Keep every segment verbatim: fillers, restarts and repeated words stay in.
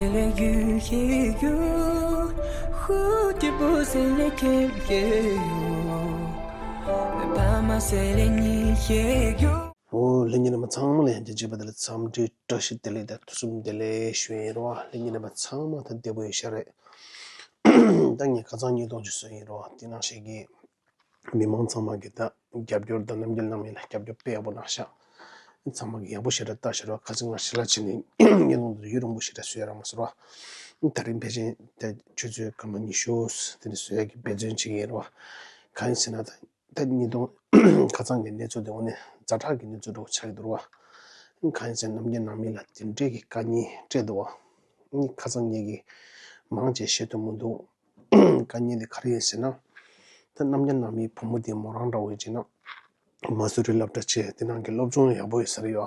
ལས་རྒྱུ་ཞིག་རྒྱུ། ཧུ་ཀྱི་པོ་སེ་ལས་ཁེབ་ཀྱི་ཡོ། པ་མ་སེ་ལས་ཉི་ཞིག་རྒྱུ། ཨོ་ལྷན་རྒྱས་རྣམ་པ་ཚང་མ་ལ་ཡང་བསྐྱར་བྱས་པ་དེ་ལ་འཚམས་འདྲི་བཀྲ་ཤིས་བདེ་ལེགས་དང་ཐུགས་སུམ་བདེ་ལེགས་ཞུ་ཡིན་རོ། ལྷན་རྒྱས་རྣམ་པ་ཚང་མ་ད་བདེ་པོ་ཡོད་ཤག་རེད། ད་ངས་ཁ་སང་ཉིས་སྟོང་ཅིག་བཟོས་ཡིན་རོ། དེ་ནང་བཞིན་གྱི། མི་མང་ཚང་མ་གི་ད་རྒྱབ་སྐྱོར་དང་རྣམ་འགྱུར་སྣང་མེད་ལ་རྒྱབ་སྐྱོར་དཔེ་ཡག་པོ་གནང་ཤག་ཚང་མ་གི་ཡག་པོ་ཞེ་དྲག་ལྟ་ཞེ་དྲག་ཁ་སང་ང་ཞི་ལ་ཕྱིན་ནས་ཉིན་ལོང་དུ་ཡུན་རིང་པོ་ཞེ་དྲག་བཟོས་ཡ་རག་མ་སོང་ར། ད་རིང་ཕལ་ཆེར་ད་ཆུ་ཚོད་སྐར་མ་ཉི་ཤུ་དེ་ནས་བཟོ་ཡ་གི་འབད་བརྩོན་བྱེད་ཀྱི་ཡིན་ར། གང་ཡིན་ཟེར་ན་ད་ད་ཉིས་སྟོང་ཁ་སང་གི་གནས་ཚུལ་དེ་འོ་ནས་ཛ་དྲག་གི་གནས་ཚུལ་འདྲ་བོ་ཆགས་ཀྱི་འདུག་ར། གང་ཡིན་ཟེར་ན་རྣམ་འགྱུར་སྣང་མེད་ལ་དེ་འདྲས་ཀྱི་དཀའ་ཉེན་སྤྲད་འདུག་བ། ཁ་སང་ངེད་ཀྱིས་མང་ཆེ་བཤད་ཐུབ་མི་འདུག་དཀའ་ངལ་འདི་ག་རེ་ཡིན་ཟེར་ན། ད་རྣམ་རྒྱལ་ནང་མིའི་བུ་མོ་དེ་མོ་རང་འདྲ་བོ་ཡིན་ན། མ་སུ་རི་སློབ་གྲྭ་ཆེ་དེ་ནང་གི་སློབ་སྦྱོང་ཡག་པོ་ཡོད་ས་རེད་ཡོ།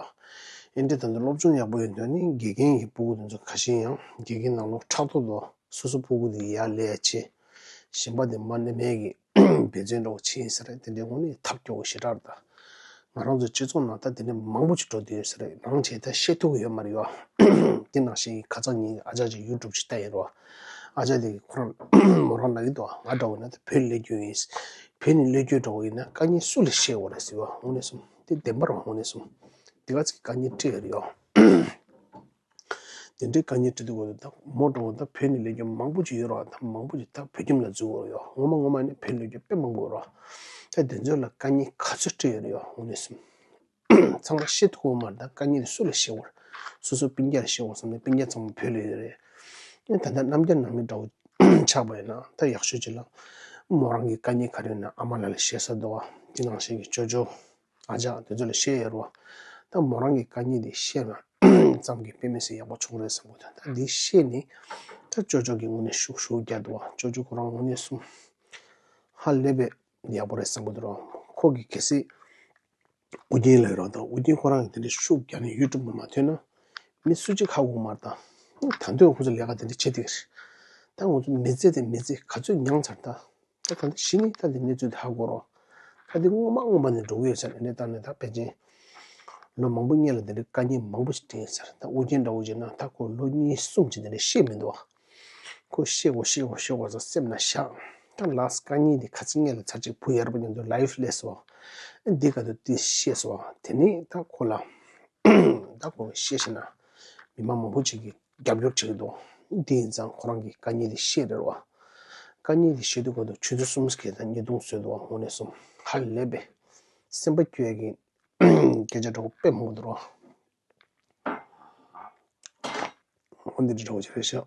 ཨེ་འདྲ་ད་ཚོ་སློབ་སྦྱོང་ཡག་པོ་ཡོད་དོན་ནི་དགེ་རྒན་གྱི་སྤུ་གུ་དེ་ཚོ་ཁ་ཤས་ཡང་དགེ་རྒན་ནང་ལོགས་ཕྲག་དོག་དོ་སོ་སོ་སྤུ་གུ་དེ་ཡར་ལས་ཆེ། གཞན་པ་དེ་མ་ནི་མེད་ཀྱི་འབད་བརྩོན་འདྲ་བོ་ཆེ་ཡིན་ས་རེད། དེ་འདྲའི་ངོ་ནས་ཐབས་སྐྱོ་བོ་ཞེ་དྲག་རེད་ད། ང་རང་ཚོ་སྤྱི་ཚོགས་ནང་ད་དེ་འདྲ་མང་པོ་ཅིག་འགྲོ་བསྡད་ཡོད་ས་རེད། མང་ཆེ་ད་བཤད་ཐུབ་ཀྱི་ཡོད་མ་རེད་ཡོ། དེ་ནང་བཞིན་ཁ་སང་ཉིན་ཨ་ཅག་ཅིག་ཡུ་ཊུབ་ཅིག་ལྟ་ཡིན་རོ། ཨ་ཅག་དེ་ཁོ་རང་མོ་རང་ལབ་ཀྱི་འདུག་ང་འདྲ་བོ་ན་ད་བོད་སླེབས་རྒྱུ་ཡིན། བོད་ནས་སླེབས་རྒྱུ་འདྲ་བོ་ཡིན་ན་དཀའ་ངལ་སུ་ལ་བཤད་དགོས་རེད་ཟེར་བ་དངོས་གནས་སོང་། དེ་བདེན་པ་རེད་བ། དངོས་གནས་སོང་། དེ་ག་ཚོད་དཀའ་ངལ་འཕྲད་ཡོད་རེད་ཡོ། དེ་འདྲའི་དཀའ་ངལ་འཕྲད་དུས་སྐབས་དུ་ད་མོ་འདྲ་བོ་ད་བོད་ནས་སླེབས་རྒྱུ་མང་པོ་ཅིག་ཡོད་རེད་བ། ད་མང་པོ་ཅིག་ད་བོད་ཁྱིམ་ལ་འཛུལ་ཡོད་རེད་ཡོ། ངོ་མ་ངོ་མ་ནས་བོད་སླེབས་རྒྱུ་དཔེ་མང་པོ་ཡོད་རེད་བ། ད་དེ་ཚོ་ལ་དཀའ་ངལ་ག་ཚོད་འཕྲད་ཡོད་རེད་ཡོ། དངོས་གནས་སོང་། ཚང་མ་བཤད་ཐུབ་ཀྱི་མ་རེད། ད་དཀའ་ངལ་དེ་སུ་ལ་བཤད་དགོས་རེད། སོ་སོའི་སྤུན་ཀྱག་ལ་བཤད་དགོས་བསམ་ནས་སྤུན་ཀྱག་ཚང་མ་བོད་ལ་ཡོད་རེད། ཨེ་ད་ལྟ་རྣམ་རྒྱལ་ནང་མི་འདྲ་བོ་ཆགས་པ་ཡིན་ན་ད་ཡག་ཤོས་ཅིག་ལ་མོ་རང་གི་དཀའ་ངལ་ག་རེ་ཡོད་ན་ཨ་མ་ལགས་ལ་བཤད་ས་འདུག་བ། དེ་ནང་བཞིན་གྱི་ཅོ་ཅོ་ཨ་ཅག་དེ་ཚོ་ལ་བཤད་ཡོད་རེད་བ། ད་མོ་རང་གི་དཀའ་ངལ་དེ་བཤད་ན་ཙམ་གྱིས་དཔེ་མི་སྲིད་ཡག་པོ་བྱུང་རེད་བསམ་གི་འདུག་ད་འདི་བཤད་ནས་ད་ཅོ་ཅོ་གི་ངོས་ནས་ཤུགས་ཤུགས་རྒྱག་འདུག་བ། ཅོ་ཅོ་ཁོ་རང་ངོས་ནས་གསུངས། ཧ་ལས་པའི་ཡག་པོ་རེད་བསམ་གི་འདུག་ར། ཁོ་གི་གལ་སྲིད་ཨུ་རྒྱན་ལ་ཡོད་ར། ད་ཨུ་རྒྱན་ཁོ་རང་གི་དེ་འདྲའི་ཤུགས་རྒྱག་ནས་ཡུ་ཊུབ་ལ་མ་ཐོན་ན་མི་སུ་གཅིག་ཧ་གོ་མ་རེད་ད། ད་དུང་ཁོ་ཚོ་ལས་ཀ་དེ་འདྲ་བྱེད་དེ་རེད། ད་ང་ཚོ་མི་ཚེ་དེ་མི་ཚེ་ག་ཚོད་མྱངས་ཚར་ད། ད་ད་ལྟ་གཞི་ནས་ད་འདི་གནས་ཚུལ་དེ་ཧ་གོ་རོགས། ད་འདི་སྔོན་མ་སྔོན་མ་ནས་འགྲོ་གི་ཡོད་ཟེར་ནས་ད་ནས་ད་ཕལ་ཆེར་ལོ་མང་པོ་སྔོན་ལ་འདི་འདྲའི་དཀའ་ངལ་མང་པོ་ཞིག་འཕྲད་ཡོད་ཟེར། ད་ཨུ་རྒྱན་འདྲ་བོ་བྱས་ན་ད་ཁོ་ལོ་གཉིས་གསུམ་ཅིག་འདི་འདྲ་བཤད་མི་འདུག་བ། ཁོ་བཤད་དགོས་བཤད་དགོས་བཤད་དགོས་ཟེར་སེམས་ནང་བཞག་ད་ལགས་དཀའ་ངལ་འདི་ཁ་ཚིག་སྔོན་ལ་ཚར་གཅིག་བུ་ཡར་པོ་མཉམ་དུ་ལའིབ་སླེབས་སོང་། འདི་ག་དུས་འདི་བཤད་སོང་། དེ་ནས་ད་ཁོ་ལ་ད་ཁོ་བཤད་ཤེ་ན་མི་མང་མང་པོ་ཅིག་གིས་རྒྱབ་སྐྱོར་བྱེད་ཀྱི་འདུག་དེ་ཡིན་ཙང་ཁོ་རང་གི་དཀའ་ངལ་དེ་བཤད་རེད་བ། དཀའ་ངལ་དེ་བཤད་དུས་སྐབས་དུ་ཆུ་ཚོད་གསུམ་གྱི་ད་ཉེས་རྡུང་བཟོས་འདུག་བ། དངོས་གནས་སོང་ཧ་ལས་པའི་སེམས་པ་སྐྱོ་ཡ་གི་སྐད་ཆ་འདྲ་བོ་དཔེ་མང་པོ་འདུག་ར། འོ་འདི་འདྲ་འདྲ་བོ་ཅིག་རེད་ཤག་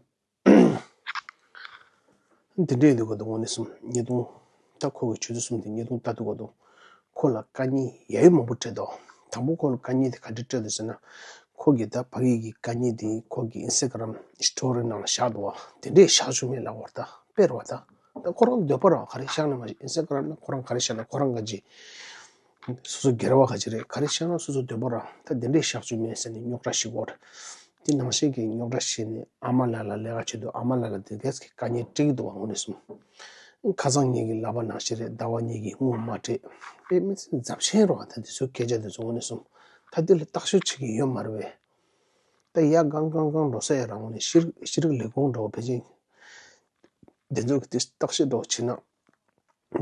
འདི་འདྲ་ཡིན་དུས་སྐབས་དུ་དངོས་གནས་སོང་ཉེས་རྡུང་ད་ཁོ་གི་ཆུ་ཚོད་གསུམ་དེ་ཉེས་རྡུང་ལྟ་དུས་སྐབས་དུ་ཁོ་ལ་དཀའ་ངལ་ཡ་ཡོ་མང་པོ་འཕྲད་འདུག་དང་པོ་ཁོ་ལ་དཀའ་ངལ་དེ་ག་འདྲ་འཕྲད་འདུག་ཟེར་ན། ཁོ་གིས་ད་ཕ་གི་གི་དཀའ་ངལ་དེ་ཁོ་གི་ཨིན་སི་ཊ་གྷ་རམ་སི་ཊོ་རི་ནང་ལ་བཞག་འདུག་བ། དེ་འདྲས་བཞག་བཅུག་མེད་ལབ་པ་རེད་ད། དཔེ་རེད་བ་ད། ད་ཁོ་རང་འདོད་པ་རེད་བ། ག་རེ་བཞག་ན་མ་གཞི་ཨིན་སི་ཊ་གྷ་རམ་ན་ཁོ་རང་ག་རེ་བཞག་ན་ཁོ་རང་ག་ཅི། སོ་སོ་སྒེར་བ་ག་ཅི་རེད། ག་རེ་བཞག་ན་སོ་སོ་འདོད་པ་རེད། ད་དེ་འདྲས་བཞག་བཅུག་མེད་ཟེར་ནས་རྙོག་དྲ་ཞིག་གོ། དེ་ནང་བཞིན་གྱི་རྙོག་དྲ་བཤད་ནས་ཨ་མ་ལགས་ལ་ལས་ཀ་བྱེད་དུས་ཨ་མ་ལགས་ལ་དེ་གས་ཀྱི་དཀའ་ངལ་སྤྲད་ཀྱི་འདུག་བ། དངོས་གནས་སོང་། ཁ་སང་ངེད་ཀྱི་ལབ་པ་ནང་བཞིན་རེད། ཟླ་བ་གཉིས་ཀྱི་དངུལ་མ་སྤྲད། དཔེ་མི་སྲིད་རྫབ་ཆེན་རེད་བ། ད་དེ་ཚོའི་སྐད་ཆ་དེ་ཚོ་དངོས་གནས་སོང་། ད་དེ་ལ་བརྟག་ཞིབ་བྱེད་ཀྱི་ཡོད་མ་རེད་པས། ད་ཡ་གང་གང་གང་འགྲོ་ས་ཡ་རང་ངོས་ནས་ཤེས་རིག་ཤེས་རིག་ལས་ཁུངས་འདྲ་བོ་ཕལ་ཆེར་དེ་ཚོ་གི་དེ་བརྟག་ཞིབ་འདྲ་བོ་བྱེད་ན།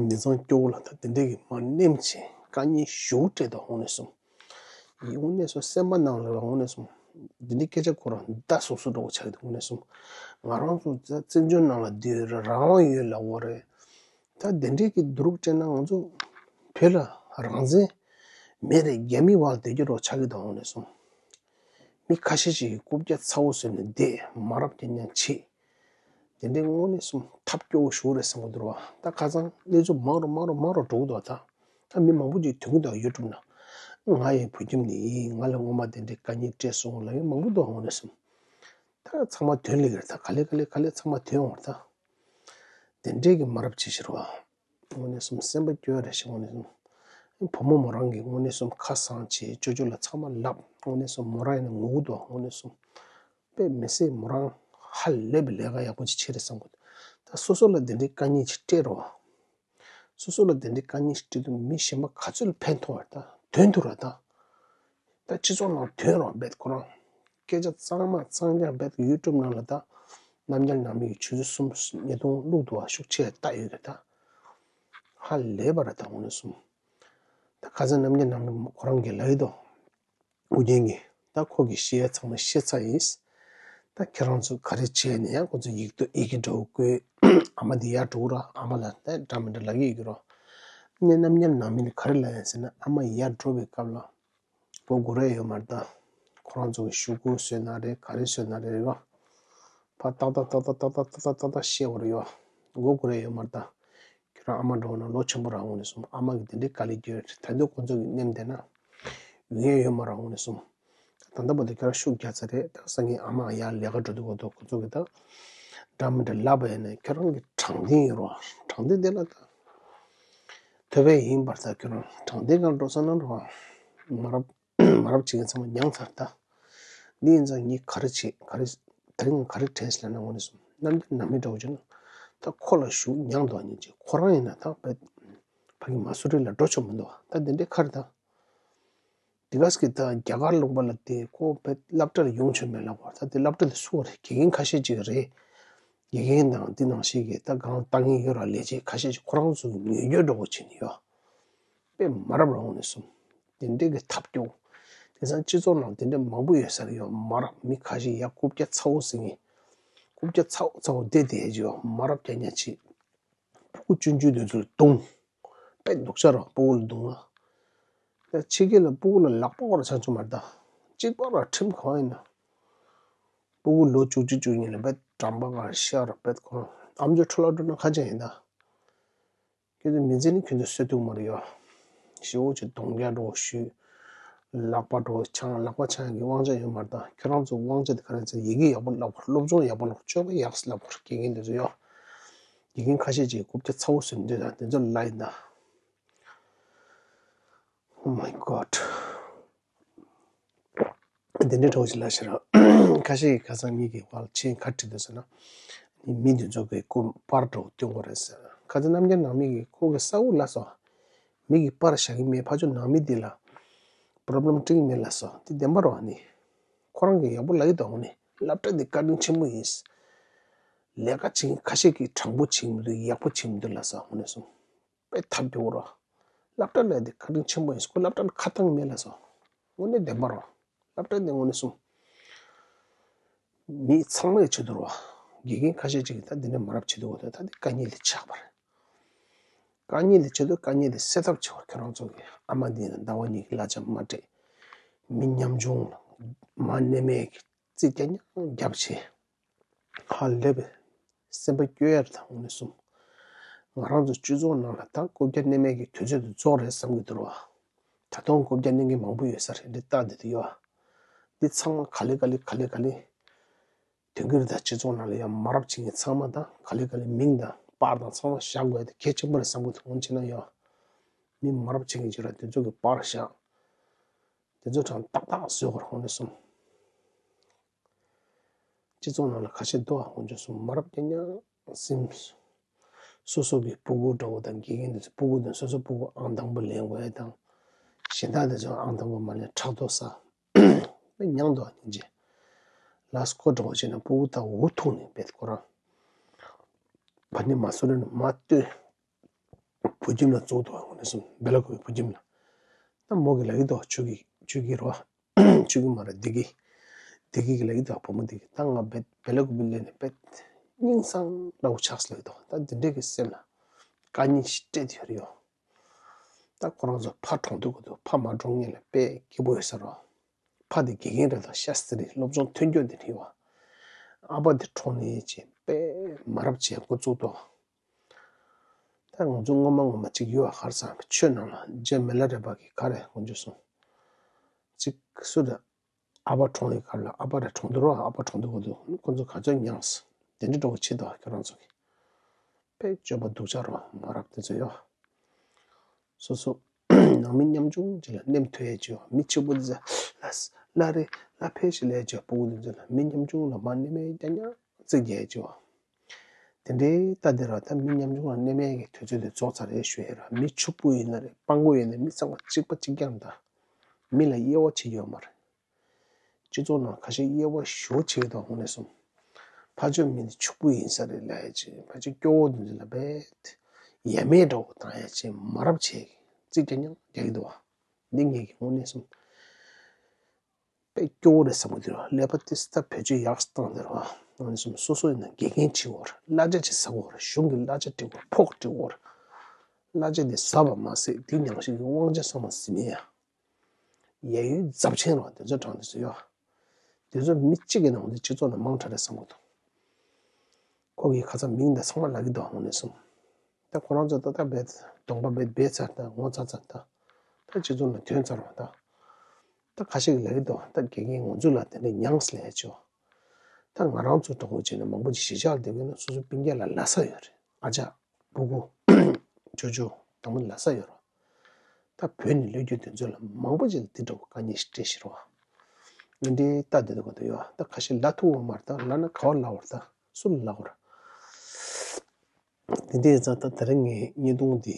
མི་ཚང་སྐྱོ་བོ་ལ་ད་དེ་འདྲས་ཀྱི་མ་ནེམ་ཆེ་དཀའ་ངལ་ཞུ་སྤྲད་དོ་དངོས་གནས་སོང་། ཡིན་དངོས་གནས་སོང་སེམས་པ་ནང་ལ་དངོས་གནས་སོང་། འདི་འདྲའི་སྐད་ཆ་ཁོ་རང་བརྡ་སོ་སོ་འདྲ་བོ་ཆགས་ཀྱི་འདུག་དངོས་གནས་སོང་། ང་རང་ཚོ་བཙན་བཙན་བྱོལ་ནང་ལ་བསྡད་ཡོད་རེད། རང་དབང་ཡོད་ལབ་ཡོད་རེད། ད་དེ་འདྲས་ཀྱི་བསྡུ་རུབ་སྤྲད་ན་ང་ཚོ་བོད་ལ་རང་བཙན་མེད་རེད། རྒྱ་མི་བར་བསྡད་རྒྱུ་འདྲ་བོ་ཆགས་ཀྱི་འདུག་དངོས་གནས་སོང་། མི་ཁ་ཤས་ཤིག་གིས་རྐུབ་བཀྱག་ཚ་བོ་བཟོས་ནས་བསྡད་མ་རབས་ཀྱི་ཉན་ཆེ། དེ་འདྲའི་དངོས་གནས་སོང་ཐབས་སྐྱོ་བོ་ཞིག་རེད་བསམ་གྱི་འདུག་ར། ད་ཁ་སང་གནས་ཚུལ་མང་རུ་མང་རུ་མང་རུ་འགྲོ་གི་འདུག་ད་ད་མི་མང་པོ་ཅིག་ཐོན་གྱི་འདུག་ཡུ་ཊུབ་ནང་། ང་ཡི་བུ་ཁྱིམ་ནས་ཡིན། ང་ལ་སྔོན་མ་དེ་འདྲའི་དཀའ་ངལ་སྤྲད་སོང་ལབ་མཁན་མང་པོ་འདུག་དངོས་གནས་སོང་། ད་ཚང་མ་ཐོན་ལེ་གི་རེད། ད་ག་ལེ་ག་ལེ་ག་ལེ་ཚང་མ་ཐོན་འོང་ར་ད། དེ་འདྲའི་གི་མ་རབས་ཅིག་ཞིག་རེད་བ། དངོས་གནས་སོང་སེམས་པ་སྐྱོ་རེ་ཞིག་དངོས་གནས་སོང་། བུ་མོ་མོ་རང་གི་དངོས་གནས་སོང་ཁ་སང་ཆེ་ཅོ་ཅོ་ལ་ཚང་མ་ལབ། དངོས་གནས་སོང་མོ་རང་ཡིན་ན་ངུ་གི་འདུག་དངོས་གནས་སོང་། དཔེ་མི་སྲིད་མོ་རང་ཧ་ལས་པའི་ལས་ཀ་ཡག་པོ་ཅིག་བྱེད་རེད་བསམ་གི་འདུག་ད་སོ་སོ་ལ་དེ་འདྲའི་དཀའ་ངལ་ཅིག་སྤྲད་རོགས། སོ་སོ་ལ་དེ་འདྲའི་དཀའ་ངལ་ཅིག་སྤྲད་དུས་མི་གཞན་པ་ག་ཚོད་ལ་ཕན་ཐོགས་རེད་ད། དོན་དུ་རེད་ད། ད་སྤྱི་ཚོགས་ནང་དོན་རོགས་རྦད་ཁོ་རང་ སྐད་ཆ་གཙང་མ་གཙང་རྐྱང་རྦད་དེ་ཡུ་ཊུབ་ནང་ལ་ད་རྣམ་རྒྱལ་ནང་མི་གི་ཆུ་ཚོད་གསུམ་ཉིས་སྟོང་བླུགས་འདུག་བ། ཤུགས་ཆེ་ལྟ་ཡོད་རེད་ད། ཧ་ལས་པ་རེད་ད་དངོས་གནས་གསུམ། ད་ཁ་སང་རྣམ་རྒྱལ་ནང་མི་ཁོ་རང་གིས་ལབ་ཡོད་དོ། ཨུ་རྒྱན་གྱིས། ད་ཁོ་གིས་བཤད་ཡ་ཚང་མ་བཤད་ཚར་ཡིན། ད་ཁྱེད་རང་ཚོ་ག་རེ་བྱས་ནས་ཡང་ཁོ་ཚོ་ཡིག་ཐོག་ཡི་གེ་འདྲ་བོ་བཀོད། ཨ་མ་འདི་ཡར་འགྲོ་ར། ཨ་མ་ལ་ད་འདྲ་མི་འདྲ་ལབ་ཀྱི་ཡོད་ཀྱི་རོ། ངས་རྣམ་རྒྱལ་ནང་མི་ནས་ག་རེ་ལབ་ཡིན་ཟེར་ན། ཨ་མ་ཡར་འགྲོ་བའི་སྐབས་ལ་སྒོ་སྒུར་ཡ་ཡོད་མ་རེད་ད། ཁོ་རང་ཚོ་གི་ཤོག་གུ་བཟོས་ན་རེད། ག་རེ་བཟོས་ན་རེད་རོ། ཕར་ཏག་ཏག་ཏག་ཏག་བཤད་བར་ཡོད། སྒོ་སྒུར་ཡ་ཡོད་མ་རེད་ད། ཁྱོད་རང་ཨ་མ་འགྲོ་ན་ལོ་ཆེན་པོ་རང་འོང་ནས་སོང་། ཨ་མ་གི་དེ་འདྲའི་དཀའ་ལས་རྒྱུ་ད་དུང་ཁོ་ཚོ་གི་ནེམ་དེ་ན་ཡོང་ཡ་ཡོད་མ་རང་འོང་ནས་སོང་། ད་ལྟ་བར་དུ་ཁྱོད་རང་ཤུགས་རྒྱག་ཚར་རེད། ད་སང་ཉིན་ཨ་མ་ཡར་ལས་ཀ་འགྲོ་དུས་གོ་ཐོག་ཁོ་ཚོ་གི་ད་འདྲ་མི་འདྲ་ལབ་པ་ཡིན་ན་ཁྱོད་རང་གི་དྲང་བདེན་ཡོད་རོ། དྲང་བདེན་དེ་ལ་ད་ཐོབ་པའི་ཡིན་པར་ད་ཁྱོད་རང་དྲང་བདེན་གང་འགྲོ་ས་ན་རོ། མ་རབས་མ་རབས་བྱེད་མཁན་ཚང་མ་མྱངས་ཚར་ད། འདི་ཡིན་ཙང་ངས་ག་རེ་བྱེད་ག་རེ་ད་རིང་ག་རེ་དྲན་སོང་ལབ་ན་དངོས་གནས་སོང་། རྣམ་རྒྱལ་ནང་མི་འདྲ་བོ་བྱུང་ན་ད་ཁོ་ལ་ཞུགས་མྱངས་འདུག་ཉིན་གཅིག་ཁོ་རང་ཡིན་ན་ད་བེད་ཕ་གི་མ་སུ་རི་ལ་འགྲོ་ཆོག་མི་འདུག་ད་འདི་འདྲའི་ཁར་ད་དེ་ག་སྐད་ད་རྒྱ་གར་ལུང་པ་ལ་དེ་ཁོ་བེད་སློབ་གྲྭ་ལ་ཡོང་ཆོག་མེད་ལབ་པ། ད་དེ་སློབ་གྲྭ་དེ་སུ་རེད། དགེ་རྒན་ཁ་ཤས་ཅིག་རེད། དགེ་རྒན་དང་དེ་ནང་བཞིན་གྱི་ད་གང་ལྟ་མཁན་ཡོད་ར། ལས་བྱེད་ཁ་ཤས་ཅིག་ཁོ་རང་ཚོ་གི་ངོས་སྐྱོར་འདྲ་བོ་བྱེད་ནི་ཡོད། དཔེ་མ་རབས་རང་ནས་སོང་། དེ་འདྲའི་གི་ཐབས་སྐྱོ། དེང་སང་སྤྱི་ཚོགས་ནང་དེ་འདྲ་མང་པོ་ཡོད་ས་རེད་ཡོད། མ་རབས་མི་ཁ་ཤས་ཡ་རྐུབ་བཀྱག་ཚ་བོ་ཟེར་མཁན། རྐུབ་བཀྱག་ཚ་བོ་ཚ་བོ་བསྡད་བསྡད་ཡོད། མ་རབས་རྐྱང་རྐྱང་བྱེད། ཕྲུ་གུ་ཆུང་ཆུང་དེ་ཚོ་ལ་རྡུང་། དཔེ་སྡུག་ཅག་ར་ཕྲུ་གུ་ལ་རྡུང་ན། ཡ་ཕྱི་རྒྱལ་ལ་ཕྲུ་གུ་ལ་ལག་པ་བོར་ཆགས་ཆོག་མ་རེད་ད། གཅིག་པ་ར་ཁྲིམས་གང་ཡིན་ན། ཕྲུ་གུ་ལོ་བཅུ་གཅིག་བཅུ་གཉིས་ལ་བེད་འགྲམ་པ་ང་ཤར་བེད་ཁོ་རང་ཨམ་ཅོག་འཕྲོ་བརླག་འགྲོ་ན་ཁ་ཆེ་ཡིན་ད། ཁྱོད་ཚོ་མི་ཚེ་ནི་ཁྱོད་ཚོ་གསོད་ཐུབ་མ་རེད་ཡ། ཞེ་པོ་ཅིག་རྡུང་རྒྱག་འགྲོ་ཞུས། ལག་པ་འགྲོ་འཆང་། ལག་པ་འཆང་གི་དབང་ཆ་ཡོད་མ་རེད་ད། ཁྱོད་རང་ཚོ་དབང་ཆ་དེ་ག་རེ་ཚོ་ཡི་གེ་ཡག་པོ་བསླབ་དགོས། སློབ་སྦྱོང་ཡག་པོ་བསླབ་དགོས། སྤྱོད་པ་ཡག་སེ་བསླབ་དགོས། དགེ་རྒན་དེ་ཚོ་ཡ། དགེ་རྒན་ཁ་ཤས་ཅིག་རྐུབ་བཀྱག་ཚ་བོ་བཟོས་འདུག་ད། དེ་ཚོ་ལ་ཡིན་ད། Oh my God. དེ་འདྲའི་གྲོགས་ཅིག་ལ་ཤེར་རོགས། ཁ་ཤས་ཀྱིས་ཁ་སང་ངེད་ཀྱི་བར་ཆེན་ཁ་བྲིས་འདུག་ཟེར་ན། ནི་མི་འདི་ཚོ་གི་སྐུ་པར་འདྲ་བོ་སྟོན་དགོས་རེད་ཟེར། ཁ་སང་རྣམ་རྒྱལ་ནང་མི་གིས་ཁོ་གི་ས་འུ་ལ་སོ། མི་གི་པར་བཞག་གི་མེད། ཕ་ཆོ་ནང་མི་འདི་ལ་པོ་རོབ་ལེམ་སྤྲད་གི་མེད་ལ་སོ། འདི་བདེན་པ་རེད་བ་ནི། ཁོ་རང་གིས་ཡག་པོ་ལབ་ཀྱི་འདུག་འོ་ནི་སློབ་གྲྭ་འདི་བཀའ་དྲིན་ཆེན་པོ་ཡིན། ལས་ཀ་བྱེད་མཁན་ཁ་ཤས་ཀྱིས་དྲང་པོ་བྱེད་མི་འདུག་ཡག་པོ་བྱེད་མི་འདུག་ལབ་སོ་འོ་ནི་སོ། དཔེ་ཐབས་སྐྱོ་བོ་རེད། སློབ་གྲྭ་ལ་དེ་བཀའ་དྲིན་ཆེན་པོ་ཡིན། ཁོ་སློབ་གྲྭ་ལ་ཁ་བཏང་མེད་ལ་སོ། དངོས་གནས་བདེན་པ་རེད། སློབ་གྲྭ་འདི་དངོས་གནས་སོང་། མི་ཚང་མའི་ཆེད་དུ་རེད་བ། དགེ་རྒན་ཁ་ཤས་ཅིག་གིས་ད་འདི་འདྲ་མ་རབས་བྱེད་འདུག་གོ། ད་ད་འདི་དཀའ་ངལ་དེ་ཆགས་པ་རེད། དཀའ་ངལ་དེ་ཆེད་དུ་དཀའ་ངལ་དེ་སེལ་ཐབས་བྱེད་པར་ཁྱེད་རང་ཚོ་གིས་ཨ་མ་འདི་ཡིན་ན་ཟླ་བ་གཉིས་ཀྱི་གླ་ཆ་མ་སྤྲད། མི་ཉམ་ཆུང་ལ་མ་གནས་མེད་ཀྱི་རྩིས་རྐྱང་རྐྱང་རྒྱབ་བྱས། ཧ་ལས་པའི་སེམས་པ་སྐྱོ་ཡ་རེད་ད་དངོས་གནས་སོང་། ང་རང་ཚོ་སྤྱི་ཚོགས་ནང་ལ་ད་རྐུབ་བཀྱག་གནས་མེད་ཀྱི་དུས་ཚོད་དེ་རྫོགས་རེད་བསམ་གྱི་འདུག་རོ། ད་དུང་རྐུབ་བཀྱག་གནས་མཁན་མང་པོ་ཡོད་ས་རེད། འདི་ལྟ་འདི་དུ་ཡོད། འདི་ཚང་མ་ག་ལེ་ག་ལེ་ག་ལེ་ག་ལེ་དོན་གྱི་རེད་ད། སྤྱི་ཚོགས་ནང་ལ་ཡང་མ་རབས་བྱེད་མཁན་ཚང་མ་ད་ག་ལེ་ག་ལེ་མིང་དང་པར་དང་ཚང་མ་བཞག་དགོས་དེ་གལ་ཆེན་པོ་རེད་བསམ་གྱི་འདུག་འོན་ཅི་ན་ཡོད། མི་མ་རབས་བྱེད་མཁན་ཅིག་ར་དེ་ཚོ་གི་པར་བཞག་དེ་ཚོ་གྲངས་ཏག་ཏག་བཟོས་དགོས་རེད་དངོས་གནས་སོང་། སྤྱི་ཚོགས་ནང་ལ་ཁ་ཤས་འདུག་ཨ། དཀོན་མཆོག་གསུམ། མ་རབས་རྐྱང་རྐྱང་སེམས། སོ་སོ་གི་སྤུ་གུ་འདྲ་བོ་དང་དགེ་རྒན་དེ་ཚོ་སྤུ་གུ་དང་སོ་སོ་སྤུ་གུ་ཨང་དང་པོ་ལེན་དགོས་ཡ་དང་། གཞན་དག་དེ་ཚོ་ཨང་དང་པོ་མ་ལེན་ཕྲག་དོག་ཟ། མི་མྱངས་འདུག་ཨ། སྙིང་རྗེ། ལགས་སོ། ཁོ་འདྲ་བོ་བྱས་ན་སྤུ་གུ་དང་འུ་ཐུག་ནས་བེད་ཁོ་རང་། བ་ནི་མ་སོ་རེ་ནས་མ་ལྟོས། བུ་ཁྱིམ་ལ་བཙུགས་འདུག་ཨ། དངོས་གནས་སོང་། སྦེ་ལ་ཀུ་པའི་བུ་ཁྱིམ་ལ། ད་མོ་གིས་ལབ་ཀྱི་འདུག་ཆོས་སྐྱིད། ཆོས་སྐྱིད་རོ། ཆོས་སྐྱིད་མ་རེད། བདེ་སྐྱིད། བདེ་སྐྱིད་ཀྱིས་ལབ་ཀྱི་འདུག་བུ་མོ་དེ་གིས། ད་ང་སྦེ་སྦེ་ལ་ཀུ་པའི་སླེབས་ནས་དཔེ་སྙིང་གསང་འདྲ་བོ་ཆགས་སོང་ལབ་ཀྱི་འདུག་ད་འདི་འདྲས་ཀྱི་སེམས་ལ་དཀའ་ངལ་ཞིག་སྤྲད་དེ་ཡོད་རེད་ཡོ། ད་ཁོ་རང་ཚོ་ཕ་གྲོངས་འདུག་གི་འདུག་ཕ་མ་གྲོངས་ཉིན་ལ་དཔེ་སྐྱིད་པོ་ཡོད་ས་རེད། ཕ་དེ་དགེ་རྒན་རེད་ད། ཤ་སྟག་རེད། སློབ་སྦྱོང་ཐོན་རྒྱུ་དེ་རེད་བ། ཨ་ཕ་དེ་གྲོངས་ནས་ཅིག་དཔེ་མ་རབས་བྱས་འགོ་བཙུགས་འདུག་ད་ང་ཚོ་སྔོན་མ་སྔོན་མ་ཅིག་ཡོད་ཨ། ག་རེ་ཟེར་ན་ཆོས་ནང་ལ་རྗེ་མི་ལ་རས་པ་གིས་ག་རེ་དཀོན་མཆོག་གསུམ། ཅིག་སུ་དང་ཨ་ཕ་གྲོངས་པའི་སྐབས་ལ། ཨ་ཕ་རེད་གྲོངས་འདུག་རོ། ཨ་ཕ་གྲོངས་འདུག་གོ་འདུག་ཁོ་ཚོ་ག་ཚོད་མྱངས། དེ་འདྲ་འདྲ་བོ་བྱེད་འདུག་ཁྱོད་རང་ཚོ་གིས། དཔེ་སྤྱོད་པ་སྡུག་ཅག་རོ། མ་རབས་དེ་ཚོ་ཡོད། སོ་སོ་ནང་མི་ཉམ་ཆུང་ཅིག་ལ་ནེམ་ཐོན་ཡས་ཅིག་ཡོད། མི་ཕྱུག་པོ་དེ་ཚོ་ལ་ལ་རེད་ལ་ཕེབས་ཤིག་ལབ་ཡས་ཅིག་ཡོད། སྤུ་གུ་དེ་ཚོ་ལ་མི་ཉམ་ཆུང་ལ་མ་ནེམ་ཡས་རྐྱང་རྐྱང་བརྩི་རྒྱུ་ཡས་ཅིག་ཡོད། དེ་འདྲའི་ལྟ་དེ་ར་ད་མི་ཉམ་ཆུང་ལ་ནེམ་ཡས་ཀྱི་དུས་ཚོད་དེ་རྫོགས་ཚར་རེད་ཞུ་ཡས་ར། མི་ཕྱུག་པོ་ཡིན་ན་རེད། སྤྲང་པོ་ཡིན་ན་རེད། མི་ཚང་མ་གཅིག་པ་གཅིག་རྐྱང་ད། མི་ལ་དབྱེ་བ་ཕྱེ་ཡོད་མ་རེད། སྤྱི་ཚོགས་ནང་ཁ་ཤས་དབྱེ་བ་ཞེ་པོ་ཕྱེ་གི་འདུག་དངོས་གནས་སོང་། ཕར་ཕྱོགས་མི་འདི་ཕྱུག་པོ་ཡིན་ས་རེད་ལབ་ཡ་ཅིག་ཕར་ཕྱོགས་སྐྱོ་བོ་འདི་ཚོ་ལ་རྦད་ཡ་མེད་འདྲ་བོ་བཏང་ཡ་ཅིག་མ་རབས་བྱེད་ཀྱི་རྩིས་རྒྱག་མྱང་རྒྱག་གི་འདུག་བ། འདི་ངེད་ཀྱི་དངོས་གནས་སོང་། དཔེ་སྐྱོ་བོ་རེད་བསམ་གྱི་འདུག་ཀླད་པ་ཏིས་ད་བེད་སྤྱོད་ཡག་སོ་བཏང་དེ་རེད་བ། ང་ཚོ་སོ་སོ་ཡིན་ན་དགེ་རྒན་བྱེད་དགོས་རེད། གླ་ཆ་ཅིག་ཟ་དགོས་རེད། གཞུང་གི་གླ་ཆ་སྤྲད་དགོས་རེད། ཕོགས་སྤྲད་དགོས་རེད། གླ་ཆ་དེ་ཟ་བ་མ་ཟད་དེ་ནང་བཞིན་གྱི་དབང་ཆ་ཚང་མ་ཟིན་མེད་ཡ། ཡ་ཡོད་རྫབ་ཆེན་རེད་བ། དེ་ཚོ་དྲང་དེ་ཚོ་ཡོད། དེ་ཚོ་མི་གཅིག་གི་ནང་དུ་སྤྱི་ཚོགས་ནང་མང་དྲགས་རེད་བསམ་གྱི་འདུག་ཁོ་གིས་ཁ་སང་མིང་དང་ཚང་མ་ལབ་ཀྱི་འདུག་དངོས་གནས་སོང་། ད་ཁོ་རང་ཚོ་ད་ལྟ་རྦད་གདོང་པ་རྦད་རྦད་ཚར། ད་ངོ་ཚ་ཚར། ད་ད་སྤྱི་ཚོགས་ནང་ཐོན་ཚར་བ། ད་ད་ཁ་ཤས་ཀྱིས་ལབ་ཀྱི་འདུག་ད་དགེ་རྒན་ང་ཚོ་ལ་དེ་འདྲ་མྱངས་ལས་ཆོག་ད་ང་རང་ཚོ་གྲོགས་པོ་བྱས་ནས་མང་པོ་ཅིག་གཞིས་ཆགས་ལ་བསྡད་ཀྱི་ཡོད་ན་སོ་སོའི་སྤུན་ཀྱག་ལ་ལབ་ས་ཡོད་རེད། ཨ་ཅག་སྤུ་གུ་ཅོ་ཅོ་དང་པོ་ལབ་ས་ཡོད་རེད། ད་བོད་ནས་སླེབས་རྒྱུ་དེ་ཚོ་ལ་མང་པོ་ཅིག་ལ་འདི་འདྲ་བོ་དཀའ་ངལ་ཞིག་འཕྲད་ཤི་རེད་བ། འདི་འདྲའི་ལྟ་བསྡད་འདུག་ག་ད་ཡོད་ད་ཁ་ཤས་ལབ་ཐུབ་ཡོད་མ་རེད། ད་ལབ་ན་ག་བ་ལབ་དགོས་རེད། ད་སུ་ལ་ལབ་དགོས་རེད། དེ་འདྲའི་ཙང་ད་དེ་རིང་ངའི་བརྙན་ཐུང་འདི་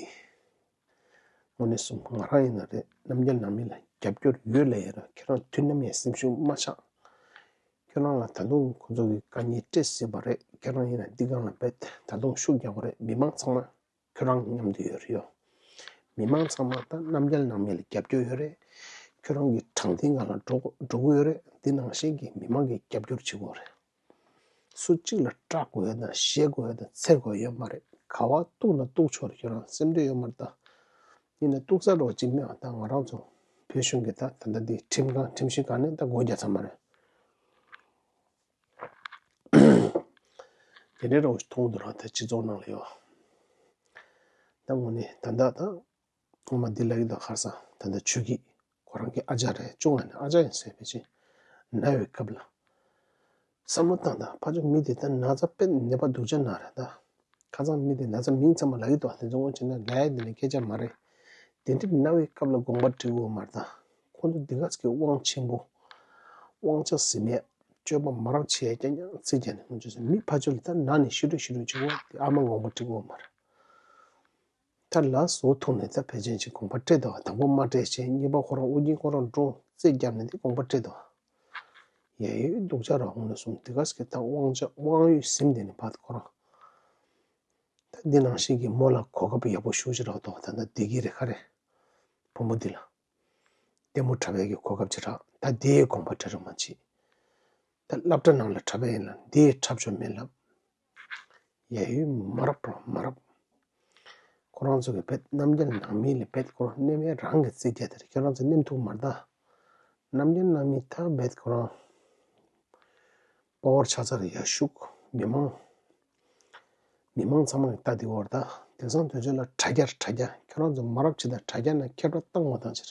དངོས་གནས་སོང་། ང་རང་ཡིན་ན་རེད། རྣམ་རྒྱལ་ནང་མི་ལ་རྒྱབ་སྐྱོར་ཡོད་ལབ་ཡ་རེད། ཁྱེད་རང་དུས་ནམ་ཡང་སེམས་ཤུགས་མ་ཆག་ཁྱེད་རང་ལ་ད་དུང་ཁོ་ཚོ་གིས་དཀའ་ངལ་སྤྲད་སྲིད་པ་རེད། ཁྱེད་རང་ཡིན་ན་འདི་སྒང་ལ་རྦད་ད་དུང་ཤུགས་རྒྱག་དགོས་རེད། མི་མང་ཚང་མ་ཁྱོད་རང་མཉམ་དུ་ཡོད་རེད་ཡོ། མི་མང་ཚང་མ་ད་རྣམ་རྒྱལ་ནང་མི་ལ་རྒྱབ་སྐྱོར་ཡོད་རེད། ཁྱོད་རང་གི་དྲང་བདེན་སྒང་ལ་འགྲོ་འགྲོ་གི་ཡོད་རེད། འདི་ནང་བཞིན་གྱི་མི་མང་གིས་རྒྱབ་སྐྱོར་བྱེད་དགོས་རེད། སུ་གཅིག་ལ་སྐྲག་དགོས་ཡོད་དང་བཤད་དགོས་ཡོད་དང་འཚེར་དགོས་ཡོད་མ་རེད། ག་བ་གཏུག་ན་གཏུག་ཆོག་རེད། ཁྱོད་རང་སེམས་འདུན་ཡོད་མ་རེད་ད། ཡིན་ན་གཏུག་ས་རོགས་གཅིག་མེད་པ་ད་ང་རང་ཚོ་བོད་གཞུང་གི་ད་ད་ལྟ་འདི་ཁྲིམས་ཁང་ཁྲིམས་ཞིབ་ཁང་ནས་ད་སྒོ་རྒྱག་ཚར་མ་རེད། དེ་འདྲའི་རོགས་ཞིག་མཐོང་འདུག་ར། ད་སྤྱི་ཚོགས་ནང་ལ་ཡོད། ད་དངོས་གནས་ད་ལྟ་ད་ངོ་མ་འདི་ལ་ཡོད་ད། ཁར་སང་ད་ལྟ་ཆོས་སྐྱིད་ཁོ་རང་གི་ཨ་ཅག་རེད། ཅུང་ང་ནས་ཨ་ཅག་ཡིན་ཟེར་བས་ཅི་ན་བའི་སྐབས་ལ། བསམ་བློ་བཏང་དང་། ཕ་ཆུ་མི་དེ་ད་ན་ཚ་དཔེ་ནད་པ་སྡུག་ཅག་ན་རེད་ད། ཁ་སང་མི་དེ་ན་ཚ་མིང་ཚང་མ་ལབ་ཀྱི་འདུག་དེ་ཚོ་དངོས་བྱས་ན་ལབ་ཡ་དེ་ནི་སྐད་ཆ་མ་རེད། དེ་འདྲའི་ན་བའི་སྐབས་ལ་དགོངས་པ་འགྲིག་གི་ཡོད་མ་རེད་ད། ཁོང་ཚོ་འདི་ག་ཚོད་ཀྱི་དབང་ཆེན་པོ། དབང་ཆ་ཟིན་མེད། སྤྱོད་པ་མ་རབས་བྱས་ཀྱང་ཀྱང་ཚིག་ཀྱང་ནི་ཁོང་ཚོས་མི་ཕ་ཆུ་ལ་ད་ན་ནས་ཤི་རུ་ཤི་རུ་བྱེད་དགོས་དེ་ཨ་མ་དགོངས་པ་འགྲིག་གི་ཡོད་མ་རེད། ད་ལ་བཟོ་ཐུབ་ནས་ད་ཕལ་ཆེར་ཅིག་དགོངས་པ་སྤྲད་འདུག་དང་པོ་མ་སྤྲད་བྱས་གཉིས་པ་ཁོ་རང་ཨུ་རྒྱན་ཁོ་རང་འགྲོ་རྩེད་བརྒྱབ་ནས་འདི་དགོངས་པ་སྤྲད་འདུག་ཡ་ཡོད་སྡུག་ཅག་ར་འོང་ནས་སོང་། དེ་ག་ཟེར་གི་ད་དབང་ཆ་དབང་ཡོད་ཟིན་དེ་ནས་ཕར་ཁོ་རང་། ད་འདི་ནང་བཞིན་གྱི་མོ་ལ་གོ་སྐབས་ཡག་པོ་ཞུ་ཅི་རག་འདུག་ད་ལྟ་བདེ་སྐྱིད་རེད་ཁ་རེད། བུ་མོ་འདི་ལ་ལྟད་མོ་འཁྲབ་ཡས་ཀྱི་གོ་སྐབས་ཅིག་རག་ད་འདིའི་དགོངས་པ་འཁྲབ་རོགས་མ་བྱེད། ད་སློབ་གྲྭ་ནང་ལ་འཁྲབ་པ་ཡིན་ལ་འདི་འཁྲབ་ཆོག་མེད་ལབ། ཡ་ཡོད་མ་རབས་རོ་མ་རབས། ཁོ་རང་ཚོ་གི་བེད་རྣམ་རྒྱལ་ནང་མི་ལ་བེད་ཁོ་རང་མནན་མེད་རང་གི་རྩིས་རྒྱག་དེར་ཁྱོད་རང་ཚོ་མནན་ཐུབ་མ་རེད་ད། རྣམ་རྒྱལ་ནང་མི་ད་བེད་ཁོ་རང་པ་ཝར་ཆགས་ཚར་ཡ་ཤུགས་མི་མང་། མི་མང་ཚང་མ་གི་ལྟ་དེ་བོར་ད། དེང་སང་དུས་ཚོད་ལ་དྲ་རྒྱ་དྲ་རྒྱ་ཁྱོད་རང་ཚོ་མ་རབས་བྱེད་ད་དྲ་རྒྱ་ན་ཁྱབ་བསྒྲགས་བཏང་མ་བཏང་ཕྱིར།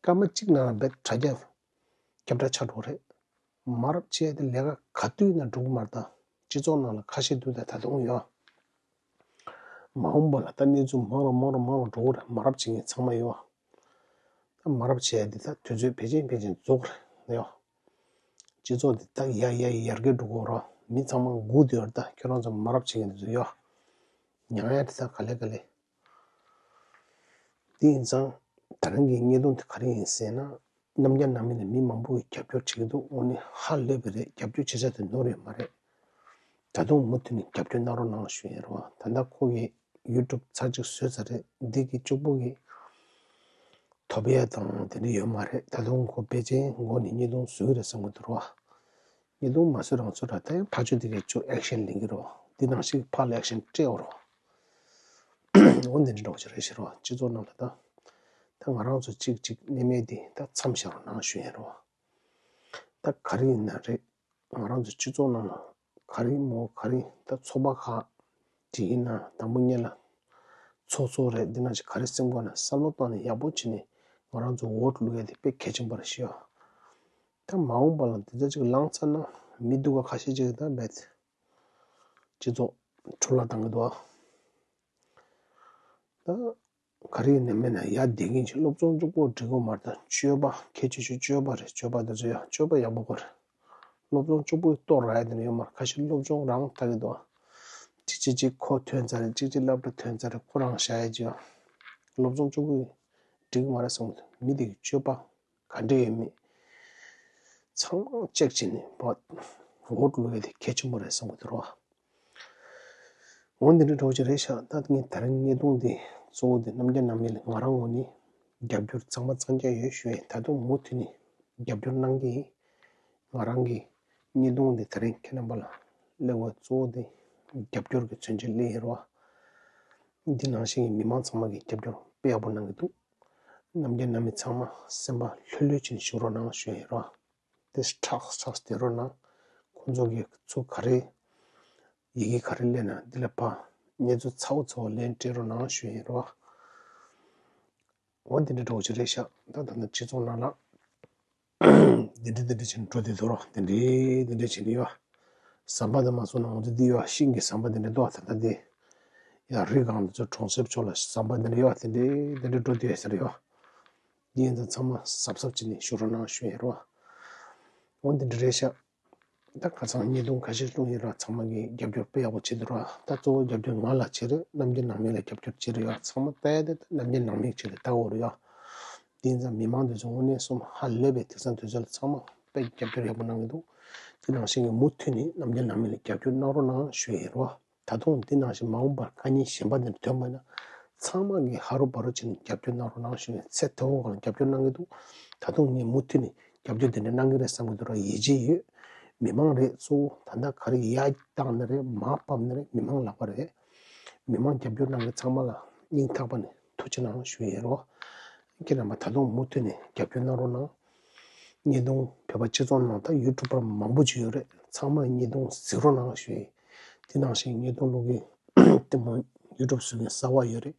སྐར་མ་གཅིག་ནང་ལ་བེད་དྲ་རྒྱ་ཁྱབ་བསྒྲགས་ཆགས་འགྲོ་རེད། མ་རབས་བྱས་ཏེ་ལས་ཀ་ག་དུས་ན་འགྲུབ་མ་རེད་ད། སྤྱི་ཚོགས་ནང་ལ་ཁ་ཤས་འདུག་ད་ད་དུང་ཡོད། མ་འོངས་པ་ལ་ད་གནས་ཚུལ་མང་རུ་མང་རུ་མང་རུ་འགྲོ་གི་རེད། མ་རབས་བྱེད་མཁན་ཚང་མ་ཡོད། ད་མ་རབས་བྱས་ཏེ་ད་དུས་ཚོད་ཕལ་ཆེར་ཕལ་ཆེར་རྫོགས་རེད་ཡོད། སྤྱི་ཚོགས་འདི་ད་ཡ་ཡ་ཡར་རྒྱས་འགྲོ་གི་རོ། མི་ཚང་མ་སྒུག་བསྡད་ཡོད་རེད་ད། ཁྱོད་རང་ཚོ་མ་རབས་བྱེད་མཁན་འདི་ཚོ་ཡོད། མྱང་ཡ་དེ་ད་ག་ལེ་ག་ལེ། དེ་ཡིན་ཙང་ད་རང་གི་བརྙན་ཐུང་དེ་ག་རེ་ཡིན་ཟེར་ན། རྣམ་རྒྱལ་ནང་མི་ལ་མི་མང་པོ་གིས་རྒྱབ་སྐྱོར་བྱེད་ཀྱི་འདུག་དངོས་གནས་ཧ་ལས་པ་རེད། རྒྱབ་སྐྱོར་བྱེད་ས་དེ་ནོར་ཡོད་མ་རེད། ད་དུང་མུ་མཐུད་ནས་རྒྱབ་སྐྱོར་གནང་རོགས་གནང་ཞུ་ཡིན་རོགས། ད་ལྟ་ཁོ་གི་ཡུ་ཊུབ་ཚར་གཅིག་བཟོས་ཚར་རེད། འདི་གི་གཅིག་པོ་གི་ཐོབ་ཡ་དང་དེ་འདྲ་ཡོད་མ་རེད། ད་དུང་ཁོ་ཕལ་ཆེར་མགོ་ནས་བརྙན་ཐུང་བཟོ་གི་རེད་བསམ་གི་འདུག་རོགས། ཉེས་རྡུང་མ་བཟོས་རང་བཟོས་ར་ད་ཡང་ཕར་ཕྱོགས་དེ་གས་ཚུར་ཨེག་ཤན་ལེན་གྱི་རོ། འདི་ནང་བཞིན་ཕར་ལ་ཨེག་ཤན་སྤྲད་འོ་རོ། འོ་འདི་འདྲ་འགྲོ་གི་རེད་ཤི་རོ། སྤྱི་ཚོགས་ནང་ལ་ད་ད་ང་རང་ཚོ་གཅིག་གཅིག་གནས་མེད་འདི་ད་མཚམས་བཞག་རོགས་གནང་ཞུ་ཡིན་རོ། ད་ག་རེ་ཡིན་ན་རེད། ང་རང་ཚོ་སྤྱི་ཚོགས་ནང་ལ་ག་རེ་མོ་ག་རེ་ད་ཚོགས་པ་ཁག་ཅིག་ཡིན་ན་དང་པོ་ཉིད་ལ་ཚོགས་གཙོ་རེད། འདི་ནང་བཞིན་ག་རེ་སེམས་ཁོག་ནས་བསམ་བློ་བཏང་ནས་ཡག་པོ་བྱས་ནས་ང་རང་ཚོ་འོ་ཊི་བླུག་ཡ་དེ་དཔེ་གལ་ཆེན་པོ་རེད་ཤི་ཡོ། ད་མ་འོངས་པ་ལ་འདི་ཚོ་ཅིག་ལངས་ཚར་ན་མི་སྡུག་ག་ཁ་ཤས་ཅིག་ད་རྦད་སྤྱི་ཚོགས་འཕྲོ་བརླག་བཏང་གི་འདུག་ཨ། ད་ག་རེ་ཡིན་ནའི་མིན་ན་ཡ་བསྡད་མཁན་ཅིག་སློབ་སྦྱོང་གཅིག་པོ་འགྲིག་གི་མ་རེད། ད་སྤྱོད་པ་གལ་ཆེ་ཤོས་སྤྱོད་པ་རེད། སྤྱོད་པ་འདི་ཚོ་ཡ་སྤྱོད་པ་ཡག་པོ་དགོས་རེད། སློབ་སྦྱོང་གཅིག་པོ་གཏོར་རག་ཡ་དེ་འདྲ་ཡོད་མ་རེད། ཁ་ཤས་སློབ་སྦྱོང་རང་ལྟ་གི་འདུག་ཨ། གཅིག་གཅིག་གཅིག་ཁོ་ཐོན་ཚར་རེད། གཅིག་གཅིག་སློབ་གྲྭ་ཐོན་ཚར་རེད། ཁོ་རང་བཞག་ཡ་ཅིག་ཡ་སློབ་སྦྱོང་གཅིག་པོ་འགྲིག་གི་མ་རེད་བསམ་གི་འདུག་མི་དེ་གི་སྤྱོད་པ་ག་འདྲ་ཡོད་མེད། ཚང་མ་ཅེག་བྱས་ནས་བོ་ཝོ་ཊི་བླུག་ཡ་དེ་གལ་ཆེན་པོ་རེད་བསམ་གི་འདུག་རོ། འོ་འདི་འདྲ་འདྲ་བོ་ཅིག་རེད་ཤག་ད་ངས་དེ་རིང་བརྙན་ཐུང་འདི་གཙོ་བོ་དེ་རྣམ་རྒྱལ་ནང་མི་ལ་ང་རང་ངོས་ནས་རྒྱབ་སྐྱོར་གཙང་མ་གཙང་རྐྱང་ཡོད་ཞུ་ཡིན། ད་དུང་མུ་མཐུད་ནས་རྒྱབ་སྐྱོར་གནང་གི་ཡིན། ང་རང་གི་བརྙན་ཐུང་འདི་དེ་རིང་ཁྱེད་རྣམ་པ་ལ་སླེབས་པ་གཙོ་བོ་དེ་རྒྱབ་སྐྱོར་གྱི་མཚོན་བྱེད་སླེབས་ཡིན་རོ། འདི་ནང་བཞིན་གྱི་མི་མང་ཚང་མ་གིས་རྒྱབ་སྐྱོར་དཔེ་ཡག་པོ་གནང་གི་འདུག་རྣམ་རྒྱལ་ནང་མི་ཚང་མ་སེམས་པ་ལྷོད་ལྷོད་བྱས་ནས་བཞུགས་རོགས་གནང་ཞུ་ཡིན་རོ། དེ་ཁྲག་ཁྲག་བསྡད་རོགས་གནང་། ཁོང་ཚོ་གིས་ཚུར་ག་རེ་ཡི་གེ་ག་རེ་སླེབས་ན་འདི་ལ་ཕར་གནས་ཚུལ་ཚ་བོ་ཚ་བོ་ལན་སྤྲད་རོགས་གནང་ཞུ་ཡིན་རོ། འོ་འདི་འདྲ་འདྲ་བོ་ཅིག་རེད་ཤག་ད་ད་ལྟ་སྤྱི་ཚོགས་ནང་ལ་འདི་འདྲ་འདི་འདྲ་བྱས་ནས་འགྲོ་བསྡད་འདུག་རོ། འདི་འདྲ་འདི་འདྲ་བྱས་ནས་ཡོད། ཟམ་པ་འདི་མ་བཟོ་ན་ང་ཚོ་འདི་ཡོད། ཤིང་གི་ཟམ་པ་འདི་འདྲ་འདུག་ད་ལྟ་འདི་ཡང་རི་སྒང་དུ་ཚོ་གྲོང་གསེབ་ཕྱོགས་ལ་ཟམ་པ་འདི་འདྲ་ཡོད། འདི་འདྲ་འདི་འདྲ་འགྲོ་བསྡད་ཡོད་ཟེར་ཡོད། འདི་ཡིན་ཙང་ཚང་མ་གཟབ་གཟབ་བྱས་ནས་བཞུགས་རོགས་གནང་ཞུ་ཡིན་རོ། འོ་འདི་འདྲ་རེད་ཤག་ད་ཁ་སང་བརྙན་ཐུང་ཁ་ཤས་བླུགས་ཡིན་ར། ཚང་མ་གིས་རྒྱབ་སྐྱོར་དཔེ་ཡག་པོ་བྱེད་འདུག་ར། ད་གཙོ་བོ་རྒྱབ་སྐྱོར་ང་ལ་བྱེད་རེད། རྣམ་རྒྱལ་ནང་མི་ལ་རྒྱབ་སྐྱོར་བྱེད་རེད་ཡ། ཚང་མ་ད་ད་རྣམ་རྒྱལ་ནང་མི་ཆེད་དུ་ལྟ་འོ་རེད་ཡ། དེ་ཡིན་ཙང་མི་མང་དེ་ཚོ་དངོས་གནས་སོང་ཧ་ལས་པའི་དེང་སང་དུས་ཚོད་ལ་ཚང་མ་དཔེ་རྒྱབ་སྐྱོར་ཡག་པོ་གནང་གི་འདུག་དེ་ནང་བཞིན་གྱི་མུ་མཐུད་ནས་རྣམ་རྒྱལ་ནང་མི་ལ་རྒྱབ་སྐྱོར་གནང་རོགས་གནང་ཞུ་ཡིན་རོ། ད་དུང་འདི་ནང་བཞིན་མ་འོངས་པར་དཀའ་ངལ་གཞན་པ་འདི་འདྲ་ཐོན་པ་ན་ཚང་མ་གིས་ཧ་རུ་བ་རུ་བྱས་ནས་རྒྱབ་སྐྱོར་གནང་རོགས་གནང་ཞུ་ཡིན། ཚེ་ཐོག་གང་ལ་རྒྱབ་སྐྱོར་གནང་གི་འདུག་ད་དུང་ངས་མུ་མཐུད་ནས་རྒྱབ་སྐྱོར་འདི་འདྲ་གནང་གི་རེད་བསམ་གི་འདུག་ར། ཡིད་ཆེས་ཡོད། མི་མང་རེད། གཙོ་བོ་ད་ལྟ་ག་རེ་ཡར་བཏང་ནི་རེད། མར་ཕབ་ནི་རེད། མི་མང་ལག་པ་རེད། མི་མང་རྒྱབ་སྐྱོར་གནང་མཁན་ཚང་མ་ལ་སྙིང་ཐག་པ་ནས་ཐུགས་རྗེ་གནང་ཞུ་ཡིན་རོ། ཁྱེད་རྣམ་པ་ད་དུང་མུ་མཐུད་ནས་རྒྱབ་སྐྱོར་གནང་རོགས་གནང་། བརྙན་ཐུང་བོད་པ་སྤྱི་ཚོགས་ནང་ད་ཡུ་ཊུབ་པར་མང་པོ་ཅིག་ཡོད་རེད། ཚང་མ་བརྙན་ཐུང་གཟིགས་རོགས་གནང་ཞུ་ཡིན། དེ་ནང་བཞིན་བརྙན་ཐུང་བླུག་གི་ལྟད་མོ་ཡུ་ཊུབ་བཟོ་མཁན་གསར་པ་ཡོད་རེད།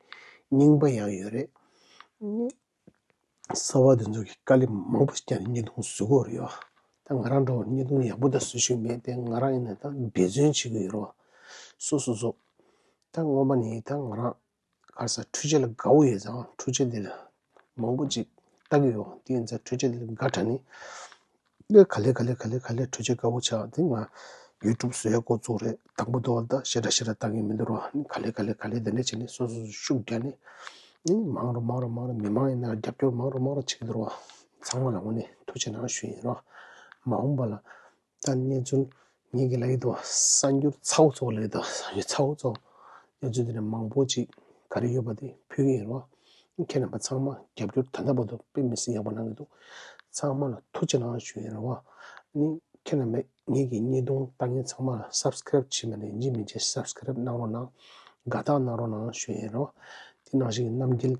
རྙིང་པ་ཡང་ཡོད་རེད། གསར་པ་དེ་ཚོ་གིས་དཀའ་ལས་མང་པོ་ཞིག་བརྒྱབ་ནས་བརྙན་ཐུང་བཟོ་གི་ཡོད་རེད་ཡ། ད་ང་རང་འདྲ་བོ་བརྙན་ཐུང་ཡག་པོ་ད་བཟོ་ཤེས་མེད་དེ། ང་རང་ཡིན་ན་ད་འབད་བརྩོན་བྱེད་ཀྱི་ཡོད་རེད་བ། སོ་སོ་སོ། ད་སྔོན་མ་ནས་ད་ང་རང་ག་རེ་ཟ། འཕྲུལ་ཆས་ལ་དགའ་བོ་ཡོད་ཙང་འཕྲུལ་ཆས་འདི་ལ་མང་པོ་ཅིག་ལྟ་གི་ཡོད། དེ་ཡིན་ཙང་འཕྲུལ་ཆས་འདི་ལ་དགའ་དྲགས་ནས། ཨེ་ག་ལེ་ག་ལེ་ག་ལེ་ག་ལེ་འཕྲུལ་ཆས་དགའ་བོ་ཆགས། དེ་ང་ཡུ་ཊུབ་བཟོ་ཡ་འགོ་བཙུགས་རེད། དང་པོ་དེ་བ་ད་ཞེ་དྲག་ཞེ་དྲག་ལྟ་གི་མི་འདུག་རོ། ག་ལེ་ག་ལེ་ག་ལེ་དེ་འདྲ་བྱས་ནས་སོ་སོ་སོ་ཤུགས་རྒྱག་ནས། ཨེ་མང་རུ་མང་རུ་མང་རུ་མི་མང་ཡིན་ན་རྒྱབ་སྐྱོར་མང་རུ་མང་རུ་བྱེད་ཀྱི་འདུག་རོ། ཚང་མ་ལ་དངོས་གནས་ཐུགས་རྗེ་གནང་ཞུ་ཡིན་རོ། མ་འོངས་པ་ལ་ད་གནས་ཚུལ་ངེད་ཀྱི་ལ་ཡི་དོ་གསར་འགྱུར་ཚ་བོ་ཚོ་ལ་ཡི་དོ་གསར་འགྱུར་ཚ་བོ་ཚོ་གནས་ཚུལ་དེ་འདྲ་མང་པོ་ཅིག་ག་རེ་ཡོད་པ་དེ་ཕུལ་གྱི་ཡིན་རོ། ཁྱེད་རྣམ་པ་ཚང་མ་རྒྱབ་སྐྱོར་ད་ལྟ་བར་དུ་དཔེ་མི་སྲིད་ཡག་པོ་གནང་གི་འདུག་ཚང་མ་ལ་ཐུགས་རྗེ་གནང་ཞུ་ཡིན་རོ། ཨ་ནི་ཁྱེད་རྣམ་པས་ངེད་ཀྱི་བརྙན་ཐུང་ལྟ་མཁན་ཚང་མ་ལ་སབ་སི་ཀ་རེབ་བྱས་མ་ནས་ཡིན་གཅིག་མིན་གཅིག་སབ་སི་ཀ་རེབ་གནང་རོགས་གནང་། དགའ་རྟགས་གནང་རོགས་གནང་ཞུ་ཡིན་རོ། དེ་ནང་བཞིན་རྣམ་རྒྱལ་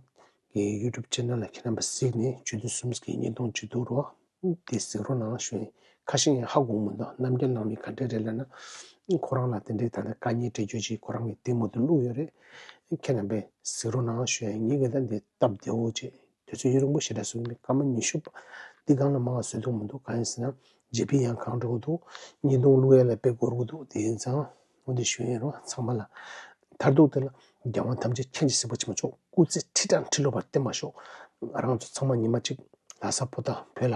གྱི་ཡུ་ཊུབ་ཆེ་ནལ་ལ་ཁྱེད་རྣམ་པ་གཟིགས་ནས་བཅུ་དུས་གསུམ་གྱི་བརྙན་ཐུང་བཅུ་དུས་རོ། དེ་གཟིགས་རོགས་གནང་ཞུ་ཡིན། ཁ་ཤས་ཡང་ཧ་གོ་མི་འདུག་རྣམ་རྒྱལ་ནང་མི་ག་འདྲས་རེད་ལབ་ན། ཁོ་རང་ལ་དེ་འདྲའི་ད་ལྟ་དཀའ་ངལ་འཕྲད་རྒྱུ་ཅིག་ཁོ་རང་གི་ལྟད་མོ་དེ་བླུགས་ཡོད་རེད། ཁྱེད་རྣམ་པས་གཟིགས་རོགས་གནང་ཞུ་ཡིན། ངེད་ཀྱི་ད་འདི་སྟབས་བདེ་བོ་ཅིག་དུས་ཚོད་ཡུན་རིང་པོ་ཞེ་དྲག་བཟོས་མེད། སྐར་མ་ཉི་ཤུ་པ་འདི་སྒང་ལ་མང་བ་བཟོས་ཐུབ་མི་འདུག་གང་ཡིན་ཟེར་ན་ཇི་པི་ཡང་གང་འགྲོ་གི་འདུག་བརྙན་ཐུང་བླུགས་ཡ་ལ་དཔེ་འགོར་གི་འདུག་དེ་ཡིན་ཙང་འོ་འདི་ཞུ་ཡིན་རོགས། ཚང་མ་ལ་མཐར་ཐུག་དེ་ལ་རྒྱལ་དབང་ཐམས་ཅད་མཁྱེན་ཅིང་གཟིགས་པ་ཆེན་པོ་མཆོག་སྐུ་ཚེ་ཁྲི་ཕྲག་ཁྲི་ལོ་བར་བརྟན་པར་ཤོག་ང་རང་ཚོ་ཚང་མ་ཉི་མ་གཅིག་ལྷ་ས་པོ་ཏཱ་བོད་ལ་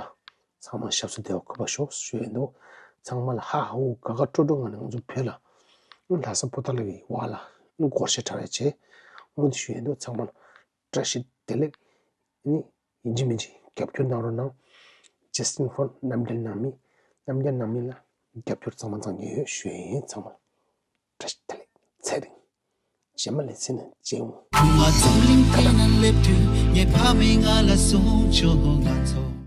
ཚང་མ་ཞབས་སོར་བདེ་བ་འཁོད་པར་ཤོག་ཞུ་ཡིན་འདུག་ཚང་མ་ལ་ཧ་ཧ་ཧུ་དགའ་དགའ་སྤྲོ་སྤྲོ་ངང་ནས་ང་ཚོ་བོད་ལ་ལྷ་ས་པོ་ཏཱ་ལའི་བར་ལ་སྒོར་གཞས་འཁྲབ་ཡ་བྱེད། འོ་འདི་ཞུ་ཡིན་འདུག་ཚང་མ་ལ་བཀྲ་ཤིས་བདེ་ལེགས། ཨ་ནི་ཡིན་གཅིག་མིན་གཅིག་རྒྱབ་སྐྱོར་གནང་རོགས་གནང་། Justice for རྣམ་རྒྱལ་ནང་མི། རྣམ་རྒྱལ་ནང་མི་ལ་རྒྱབ་སྐྱོར་གཙང་མ་གཙང་རྐྱང་ཡོད་ཞུ་ཡ་ཡིན། ཚང་མ་བཀྲ་ཤིས་བདེ་ལེགས། ཚེ་རིང་། རྗེས་མ་ལེ་ཚན་ནང་མཇལ་ཡོང་། ཁུ་མ་རྫོང་གླིང་དེ་ན་སླེབས་དུས་ངའི་ཕ་མས་ང་ལ་གསུངས་བྱུང་། ང་ཚོ་